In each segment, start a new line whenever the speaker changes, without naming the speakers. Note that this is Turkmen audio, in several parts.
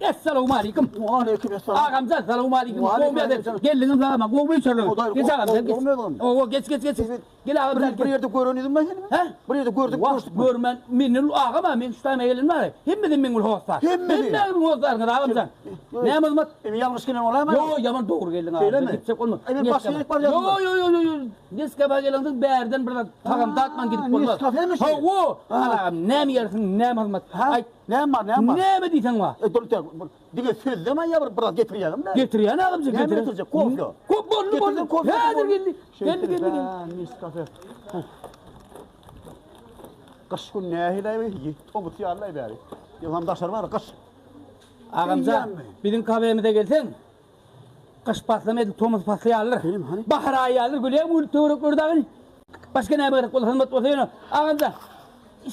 Essalawmaleýkim.
Waleýkim essalam.
Agamjan salawmaleýkim.
Waleýkim
Gowy ýagdaý.
essalam.
Geldiňiz agam, gowy içerler.
Hudaý,
Geç agam, sen geç.
gowy özüň.
Owa, geç geç geç. Gel agam,
Bir, bir ýerde gören ýüzüm ben seni.
He?
Bir ýerde gördük,
Wah,
görüşdük.
görmän, meni agam, men şu taýma gelen bar. Hemmeden meň ul hossar.
Hemmesi.
Hemmäňiziň hossaryňyz agamjan. Näme hyzmat?
Emi ýalňyş gelen bolaýma?
Ýo, ýaman dogry geldiň agam.
Şeýlemi?
Gitjek bolma.
Ay, men başga ýere barýardym.
Ýo, ýo, ýo, ýo, ýo. Neskafe gelensoň bärden bir zat tagam datman gidip bolmaz.
Neskafemi şu?
Hawa. Agam, näme ýersiň, näme hyzmat? Aýt.
Näme bar, näme bar?
Näme diýseň bar.
E, dur, dur. Diňe sözleme ýa bir biraz getirýäňmi?
Getirýän agamjyk,
Näme
getirýän.
getirjek? Kofe.
Kop boldy, boldy.
Getirdim, kofe.
Häzir geldi. Geldi, geldi, geldi.
Neskafe. Gyş gün nähili tomus ýaly bäri. Ýylam daşary bar, gyş.
Agamjan, biziň kafemize gelseň, gyş paslam edil tomus pasly ýalydyr. Bahar aýy ýalydyr, gülýäň gül töwerekleri dagy. Başga näme gerek bolsa, hyzmat bolsa ýöne, agamjan,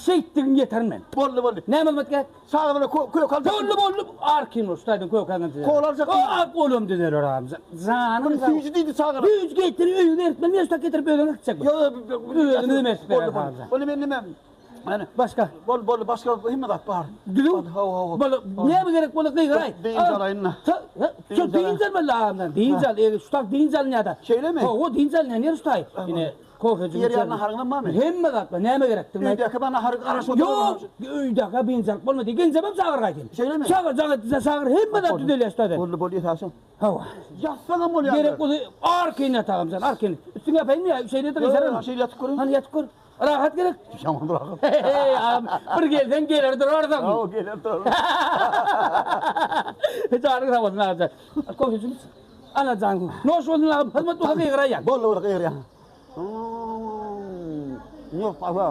şeýtdigiň ýeterin men.
Boldy, boldy.
Näme hyzmat gerek?
Çaga bilen kök aljak.
Boldy, boldy. Arkin bol, şu taýdan kök algan düzeler.
Kola aljak.
O, olam düzeler agamjan. Janyň sag.
Süýji diýdi çagalar.
Süýji getir, öýüňe eritmeli, men şu tak getirip özüňe gitjek.
Ýok, ýok.
Özümiz emerip berer agamjan.
Boldy, men näme?
Ýani başga.
Bol, bol, başga hemme zat bar.
Düzüw.
Hawa, hawa.
Bol, näme gerek bolsa gygyraý.
Dynç alaýyn-da.
Şu dynç almaly agamdan. Dynç al, eger şu tak dynç alynýar-da.
Şeýlemi?
Hawa, dynç alynýar, nere şu taý? Ine, kofejik.
Ýer ýaly naharyňam barmy?
Hemme zat bar, näme gerekdigini aýt.
Öýdäki bar nahary garaşyp
Ýok, öýdäki dynç alyp bolmady. Genjemem çagyr gaýtyn.
Şeýlemi?
Çagyr, jaň et, çagyr, hemme zat düzelýär şu taýdan.
Boldy, boldy, ýaşa.
Hawa.
Ýatsaňam bolýar.
Gerek bolsa arkaýyn ýat agamjan, arkaýyn. Üstüňi ýapaýynmy ýa şeýle ýatyp
Ýok, şeýle ýatyp görün.
Hany ýatyp gör. Rahat gerek.
Ýaman rahat.
Hey, agam, bir gelseň geler durarsyň.
Hawa, geler duraryn.
Janyň sag bolsun agamjan. Kofe içiň. Ana janyň. Noş bolsun agam, hyzmat bolsa gygyraýýan.
Boldy, boldy, gygyrýan. Ýok, aga.